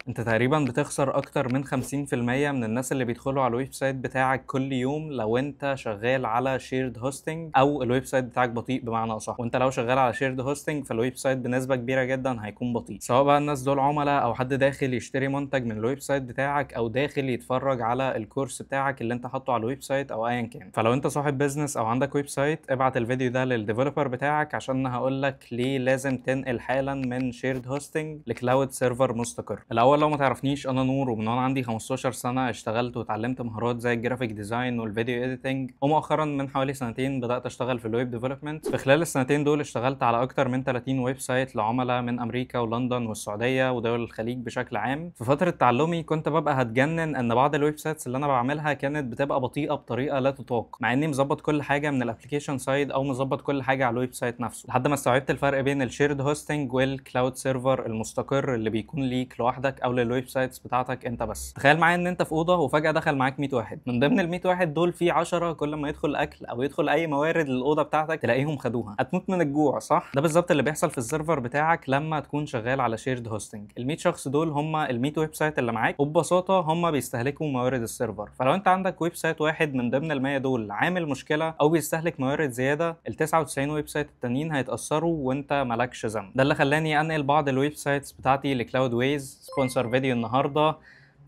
انت تقريبا بتخسر اكتر من 50% من الناس اللي بيدخلوا على ال website بتاعك كل يوم لو انت شغال على shared hosting او ال website بتاعك بطيء بمعنى اصح. وانت لو شغال على shared hosting فال website بنسبة كبيرة جدا هيكون بطيء، سواء بقى الناس دول عملاء او حد داخل يشتري منتج من ال website بتاعك او داخل يتفرج على ال course بتاعك اللي انت حاطه على ال website او ايا كان. فلو انت صاحب business او عندك website ابعت الفيديو ده لل developer بتاعك عشان هقول لك ليه لازم تنقل حالا من shared hosting ل cloud server مستقر. الاول لو ما تعرفنيش، انا نور، ومن وانا عندي 15 سنة اشتغلت وتعلمت مهارات زي ال graphic design وال video editing، ومؤخرا من حوالي سنتين بدات اشتغل في ال web development. في خلال السنتين دول اشتغلت على اكتر من 30 website لعملاء من امريكا ولندن والسعودية ودول الخليج بشكل عام. في فترة تعلمي كنت ببقى هتجنن ان بعض ال websites اللي انا بعملها كانت بتبقى بطيئه بطريقة لا تطاق، مع اني مظبط كل حاجة من ال application side او مظبط كل حاجة على ال website نفسه، لحد ما استوعبت الفرق بين ال shared hosting وال cloud server المستقر اللي بيكون ليك لوحدك او لل websites بتاعتك انت بس. تخيل معايا ان انت في اوضة وفجاة دخل معاك 100 واحد، من ضمن ال 100 واحد دول في 10 كل ما يدخل اكل او يدخل اي موارد للاوضه بتاعتك تلاقيهم خدوها، هتموت من الجوع صح؟ ده بالظبط اللي بيحصل في ال server بتاعك لما تكون شغال على shared hosting. ال 100 شخص دول هم ال 100 website اللي معاك، وببساطة هم بيستهلكوا موارد ال server. فلو انت عندك website واحد من ضمن ال 100 دول عامل مشكلة او بيستهلك موارد زيادة، ال 99 website التانيين هيتاثروا وانت مالكش ذنب. ده اللي خلاني انقل بعض ال websites بتاعتي ل Cloudways، sponsor فيديو النهارده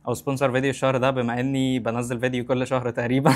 او sponsor فيديو الشهر ده، بما اني بنزل فيديو كل شهر تقريبا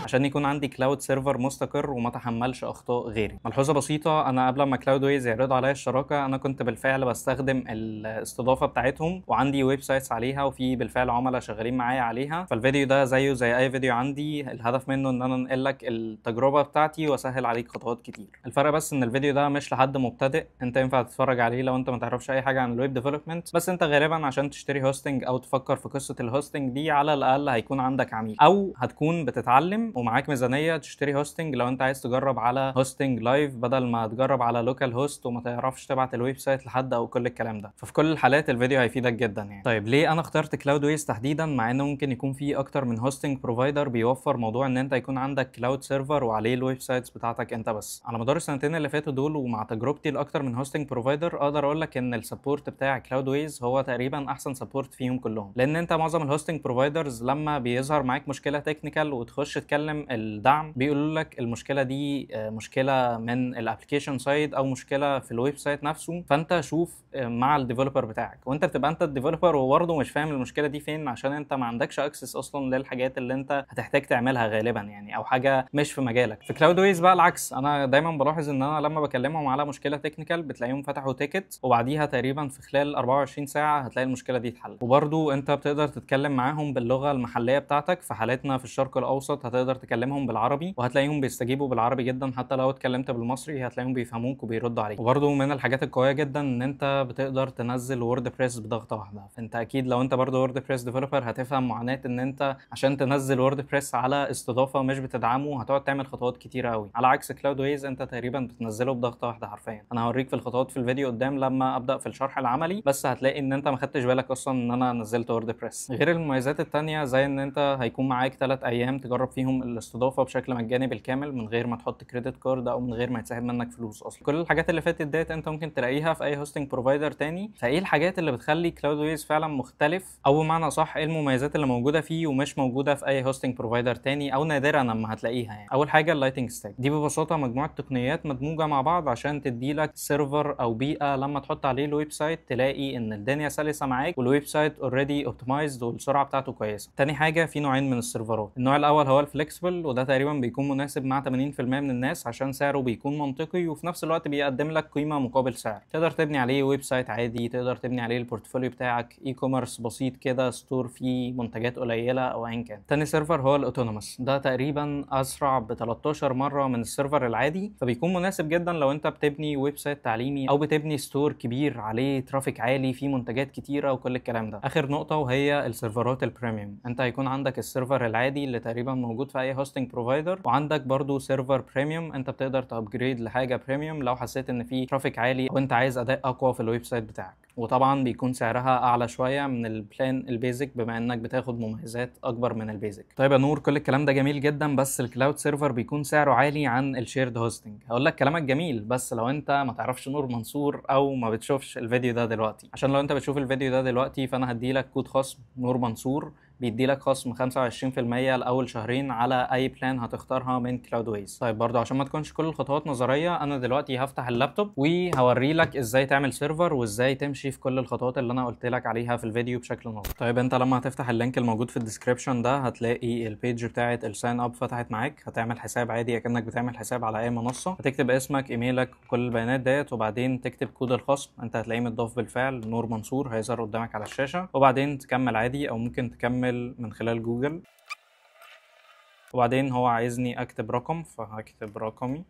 عشان يكون عندي cloud server مستقر وما اتحملش اخطاء غيري. ملحوظة بسيطة، انا قبل ما Cloudways يعرضوا عليا الشراكة انا كنت بالفعل بستخدم الاستضافة بتاعتهم وعندي websites عليها وفي بالفعل عملاء شغالين معايا عليها. فالفيديو ده زيه زي اي فيديو عندي، الهدف منه ان انا انقل لك التجربة بتاعتي واسهل عليك خطوات كتير. الفرق بس ان الفيديو ده مش لحد مبتدئ، انت ينفع تتفرج عليه لو انت ما تعرفش اي حاجة عن ال web development، بس انت غالبا عشان تشتري hosting او تفكر في قصة ال hosting دي على الاقل هيكون عندك عميل او هتكون بتتعلم ومعاك ميزانية تشتري hosting لو انت عايز تجرب على hosting live بدل ما تجرب على local host وما تعرفش تبعت ال website لحد او كل الكلام ده. ففي كل الحالات الفيديو هيفيدك جدا يعني. طيب ليه انا اخترت Cloudways تحديدا مع انه ممكن يكون في اكتر من hosting provider بيوفر موضوع ان انت يكون عندك cloud server وعليه ال websites بتاعتك انت بس؟ على مدار السنتين اللي فاتوا دول ومع تجربتي لاكتر من hosting provider اقدر اقول لك ان ال support بتاع Cloudways هو تقريبا احسن support فيهم كلهم، لان انت معظم ال hosting providers لما بيظهر معاك مشكلة technical وتخش تكلم الدعم بيقولوا لك المشكلة دي مشكلة من ال application side او مشكلة في ال website نفسه، فانت شوف مع ال developer بتاعك، وانت بتبقى انت ال developer وبرضه مش فاهم المشكلة دي فين عشان انت ما عندكش access اصلا للحاجات اللي انت هتحتاج تعملها غالبا يعني، او حاجة مش في مجالك. في Cloudways بقى العكس، انا دايما بلاحظ ان انا لما بكلمهم على مشكلة technical بتلاقيهم فتحوا ticket وبعديها تقريبا في خلال 24 ساعة هتلاقي المشكلة دي اتحلت. وبرضه انت بتقدر تتكلم معاهم باللغة المحلية بتاعتك، في حالتنا في الشرق الاوسط هتقدر تكلمهم بالعربي وهتلاقيهم بيستجيبوا بالعربي جدا، حتى لو اتكلمت بالمصري هتلاقيهم بيفهموك وبيردوا عليك. وبرضه من الحاجات القوية جدا ان انت بتقدر تنزل WordPress بضغطه واحدة، فانت اكيد لو انت برضه WordPress developer هتفهم معاناة ان انت عشان تنزل WordPress على استضافة مش بتدعمه هتقعد تعمل خطوات كتيرة قوي، على عكس Cloudways انت تقريبا بتنزله بضغطه واحدة حرفيا. انا هوريك في الخطوات في الفيديو قدام لما ابدا في الشرح العملي، بس هتلاقي ان انت ما خدتش بالك اصلا ان انا نزلت WordPress. غير المميزات التانية زي ان انت هيكون معاك 3 ايام تجرب فيهم الاستضافة بشكل مجاني بالكامل من غير ما تحط credit card او من غير ما يتسحب منك فلوس اصلا. كل الحاجات اللي فاتت ديت انت ممكن تلاقيها في اي hosting provider تاني. فايه الحاجات اللي بتخلي Cloudways فعلا مختلف، او بمعنى صح ايه المميزات اللي موجودة فيه ومش موجودة في اي hosting provider تاني او نادرا لما هتلاقيها يعني؟ اول حاجة ال Lightning Stack، دي ببساطة مجموعة تقنيات مدموجه مع بعض عشان تدي لك server او بيئة لما تحط عليه ال website تلاقي ان الدنيا سلسه معاك وال website already optimized والسرعة بتاعته كويسة. تاني حاجة في نوعين من السيرفرات، النوع الاول هو ال flexible وده تقريبا بيكون مناسب مع 80% من الناس عشان سعره بيكون منطقي وفي نفس الوقت بيقدم لك قيمة مقابل سعر، تقدر تبني عليه website عادي، تقدر تبني عليه ال portfolio بتاعك، e-commerce بسيط كده، store فيه منتجات قليله او ايا كان. تاني server هو ال autonomous، ده تقريبا اسرع ب 13 مرة من ال server العادي، فبيكون مناسب جدا لو انت بتبني website تعليمي او بتبني store كبير عليه traffic عالي فيه منتجات كتيرة وكل الكلام ده. اخر نقطة وهي السيرفرات ال premium، انت هيكون عندك ال server العادي اللي تقريبا موجود في اي hosting provider، وعندك برضو server premium انت بتقدر ت upgrade لحاجة premium لو حسيت ان في traffic عالي او انت عايز اداء اقوى في ال website بتاعك. وطبعا بيكون سعرها اعلى شوية من ال plan ال basic بما انك بتاخد مميزات اكبر من ال basic. طيب يا نور، كل الكلام ده جميل جدا، بس ال cloud server بيكون سعره عالي عن ال shared hosting. هقول لك كلامك جميل، بس لو انت ما تعرفش نور منصور او ما بتشوفش الفيديو ده دلوقتي، عشان لو انت بتشوف الفيديو ده دلوقتي فانا هدي لك كود خصم نور منصور، بيدي لك خصم 25% لاول شهرين على اي plan هتختارها من Cloudways. طيب برضو عشان ما تكونش كل الخطوات نظرية، انا دلوقتي هفتح اللابتوب وهوري لك ازاي تعمل server وازاي تمشي في كل الخطوات اللي انا قلت لك عليها في الفيديو بشكل نظري. طيب انت لما هتفتح ال link الموجود في ال description ده هتلاقي ال page بتاعه ال sign up فتحت معاك. هتعمل حساب عادي كانك بتعمل حساب على اي منصة، هتكتب اسمك، ايميلك، كل البيانات ديت، وبعدين تكتب كود الخصم، انت هتلاقيه متضاف بالفعل نور منصور، هيظهر قدامك على الشاشة، وبعدين تكمل عادي او ممكن تكمل من خلال جوجل. وبعدين هو عايزني اكتب رقم، فهكتب رقمي.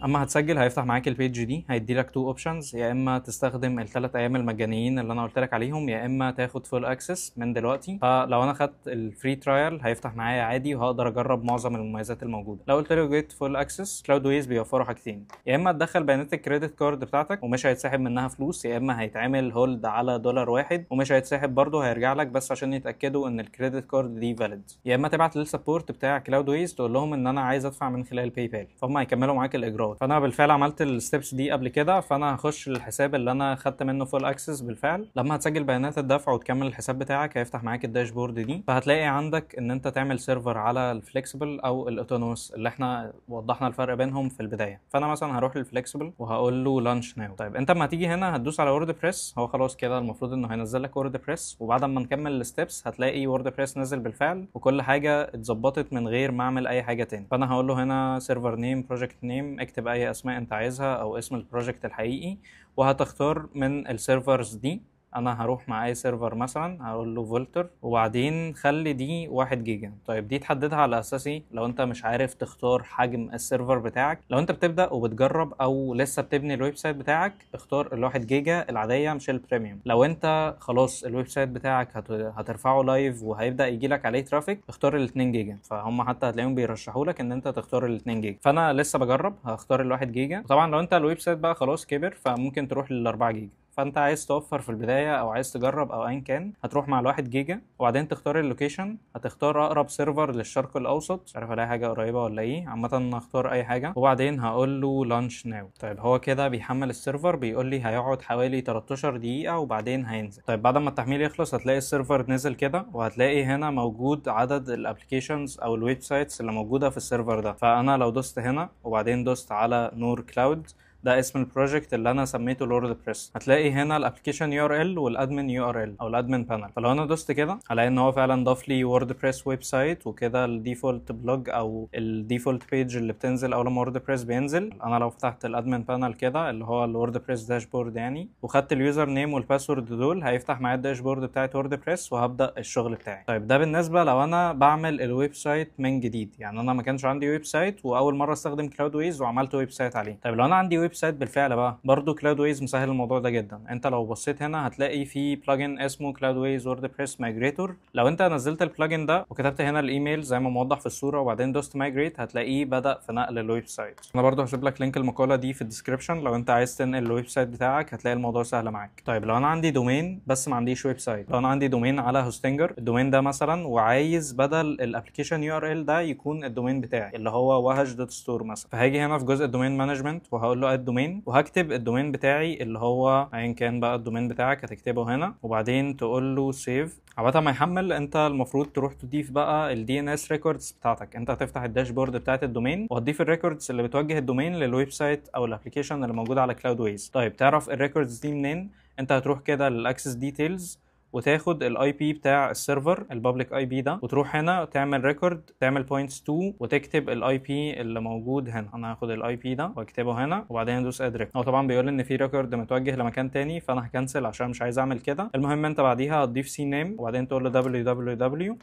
اما هتسجل هيفتح معاك ال page دي، هيدي لك two options، يا اما تستخدم ال3 ايام المجانيين اللي انا قلت لك عليهم، يا اما تاخد full access من دلوقتي. فلو انا خدت ال free trial هيفتح معايا عادي وهقدر اجرب معظم المميزات الموجودة. لو قلت له get full access، Cloudways بيوفروا حاجتين، يا اما تدخل بيانات ال credit card بتاعتك ومش هيتسحب منها فلوس، يا اما هيتعمل hold على $1 ومش هيتسحب برده، هيرجع لك بس عشان يتاكدوا ان ال credit card دي valid. يا اما تبعت لل support بتاع Cloudways تقول لهم ان انا عايز ادفع من خلال PayPal، فهم هيكملوا معاك الاجراءات. فانا بالفعل عملت ال steps دي قبل كده، فانا هخش الحساب اللي انا خدت منه full access بالفعل. لما هتسجل بيانات الدفع وتكمل الحساب بتاعك هيفتح معاك ال dashboard دي، فهتلاقي عندك ان انت تعمل server على ال flexible او ال autonomous اللي احنا وضحنا الفرق بينهم في البداية. فانا مثلا هروح لل flexible وهقول له launch now. طيب انت اما هتيجي هنا هتدوس على WordPress، هو خلاص كده المفروض انه هينزل لك WordPress، وبعد ما نكمل ال steps هتلاقي WordPress نزل بالفعل وكل حاجة اتظبطت من غير ما اعمل اي حاجة تاني. فانا هقول له هنا server name، project name، اكتب اي اسماء انت عايزها او اسم ال project الحقيقي، وهتختار من ال servers دي. انا هروح مع اي server، مثلا هقول له Vultr، وبعدين خلي دي 1 جيجا. طيب دي تحددها على اساس ايه؟ لو انت مش عارف تختار حجم ال server بتاعك، لو انت بتبدا وبتجرب او لسه بتبني ال website بتاعك اختار ال1 جيجا العادية مش ال premium. لو انت خلاص ال website بتاعك هترفعه live وهيبدا يجي لك عليه traffic اختار ال2 جيجا، فهم حتى هتلاقيهم بيرشحوا لك ان انت تختار ال2 جيجا. فانا لسه بجرب هختار ال1 جيجا. وطبعا لو انت ال website بقى خلاص كبر فممكن تروح لل4 جيجا. فانت عايز توفر في البداية او عايز تجرب او ايا كان هتروح مع ال1 جيجا، وبعدين تختار ال location، هتختار اقرب server للشرق الاوسط، مش عارف الاقي حاجة قريبه ولا ايه، عامة هختار اي حاجة، وبعدين هقول له launch now. طيب هو كده بيحمل ال server، بيقول لي هيقعد حوالي 13 دقيقة وبعدين هينزل. طيب بعد ما التحميل يخلص هتلاقي ال server نزل كده، وهتلاقي هنا موجود عدد ال applications او ال websites اللي موجودة في ال server ده. فانا لو دوست هنا وبعدين دوست على نور Cloud، ده اسم ال project اللي انا سميته ال WordPress، هتلاقي هنا ال application URL وال admin URL او ال admin panel. فلو انا دوست كده هلاقي ان هو فعلا ضاف لي WordPress website وكده ال default blog او ال default page اللي بتنزل اول ما WordPress بينزل. انا لو فتحت ال admin panel كده اللي هو ال WordPress dashboard يعني، وخدت ال username وال password دول، هيفتح معايا ال dashboard بتاعت WordPress وهبدا الشغل بتاعي. طيب ده بالنسبة لو انا بعمل ال website من جديد، يعني انا ما كانش عندي website واول مرة استخدم Cloudways وعملت website عليه. طيب لو انا عندي website بالفعل بقى، برضو Cloudways مسهل الموضوع ده جدا. انت لو بصيت هنا هتلاقي في plugin اسمه Cloudways WordPress Migrator. لو انت نزلت ال plugin ده وكتبت هنا الايميل زي ما موضح في الصورة وبعدين دوست migrate، هتلاقيه بدا في نقل ال website. انا برضو هسيب لك link المقالة دي في ال description لو انت عايز تنقل ال website بتاعك، هتلاقي الموضوع سهل معاك. طيب لو انا عندي domain بس ما عنديش website، لو انا عندي domain على Hostinger، ال domain ده مثلا، وعايز بدل ال application URL ده يكون ال domain بتاعي اللي هو وهج dot store مثلا، فهاجي هنا في جزء ال domain management وهقول له add domain، وهكتب ال domain بتاعي اللي هو ايا كان بقى ال domain بتاعك هتكتبه هنا، وبعدين تقول له save. عبال ما يحمل انت المفروض تروح تضيف بقى ال DNS records بتاعتك. انت هتفتح ال dashboard بتاعت ال domain وهتضيف ال records اللي بتوجه ال domain لل website او ال application اللي موجود على Cloudways. طيب تعرف ال records دي منين؟ انت هتروح كده لل access details وتاخد ال IP بتاع ال server ال public IP ده، وتروح هنا تعمل record، تعمل points to، وتكتب ال IP اللي موجود هنا. انا هاخد ال IP ده واكتبه هنا وبعدين ادوس add record. هو طبعا بيقول ان في record متوجه لمكان تاني، فانا ه cancel عشان مش عايز اعمل كده. المهم انت بعديها هتضيف CNAME وبعدين تقول له www.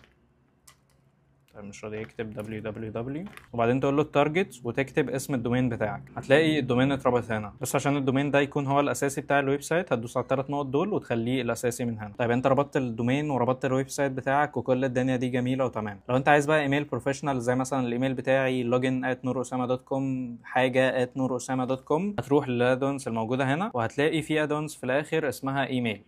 طيب مش راضي يكتب www، وبعدين تقول له ال target وتكتب اسم ال domain بتاعك. هتلاقي ال domain اتربط هنا، بس عشان ال domain ده يكون هو الاساسي بتاع ال website هتدوس على الثلاث نقط دول وتخليه الاساسي من هنا. طيب انت ربطت ال domain وربطت ال website بتاعك وكل الدنيا دي جميلة وتمام. لو انت عايز بقى email professional زي مثلا الايميل بتاعي login@noorosama.com حاجة @noorosama.com، هتروح لل add-ons الموجودة هنا وهتلاقي في add-ons في الاخر اسمها ايميل،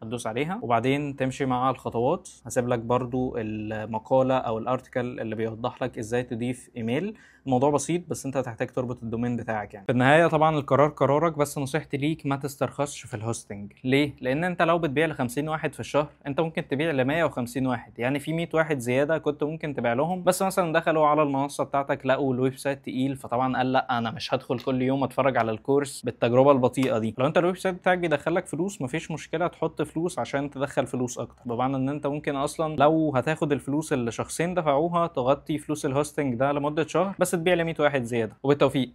هتدوس عليها وبعدين تمشي مع الخطوات. هسيب لك برضو المقالة او ال article اللي بيوضح لك ازاي تضيف ايميل. الموضوع بسيط، بس انت هتحتاج تربط ال domain بتاعك يعني. في النهاية طبعا القرار قرارك، بس نصيحتي ليك ما تسترخصش في ال hosting. ليه؟ لان انت لو بتبيع ل 50 واحد في الشهر انت ممكن تبيع ل 150 واحد، يعني في 100 واحد زيادة كنت ممكن تبيع لهم، بس مثلا دخلوا على المنصة بتاعتك لقوا ال website تقيل، فطبعا قال لا انا مش هدخل كل يوم اتفرج على ال course بالتجربة البطيئة دي. لو انت ال website بتاعك بيدخلك فلوس مفيش مشكلة تحط فلوس عشان تدخل فلوس اكتر، بمعنى ان انت ممكن اصلا لو هتاخد الفلوس اللي شخصين دفعوها تغطي فلوس ال hosting ده لمدة شهر، بس تبيع ل 100 واحد زيادة. وبالتوفيق.